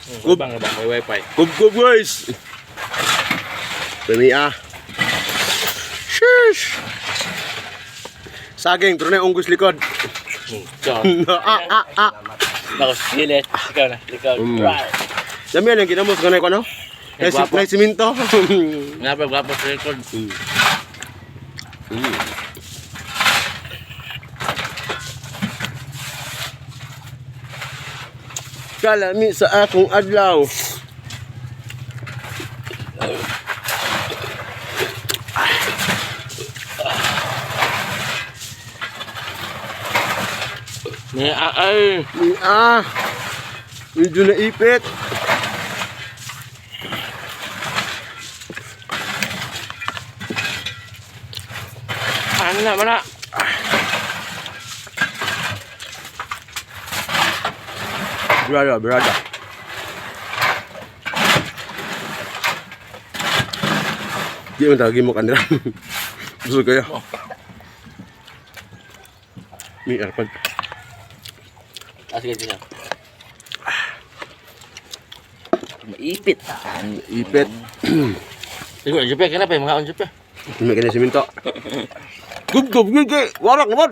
Good. Bang bang may wifi. Gub gub, guys. Dami ah. Sheesh. Saging, pero na yung unggoy sa likod. So, Ah, ah, ah. nako silit. Ikaw na, ikaw. Right. Dami yan ang ginamos ganay ko, no? Eh, gwapo. Nay siminto. Nga pa gwapo sa likod. Kalami sa akong adlaw. Ni ay. Ah, medyo naipit. Ano na mana? Brada, brada. Di man tawagin mo kanila. Busog kayo. May airpod. Ah, sige, sige. Maipit. Ipit. Sige, Jupe, kaya pa mga on Jupe. May kanya siminto. Gub gub gub gub. Warak naman.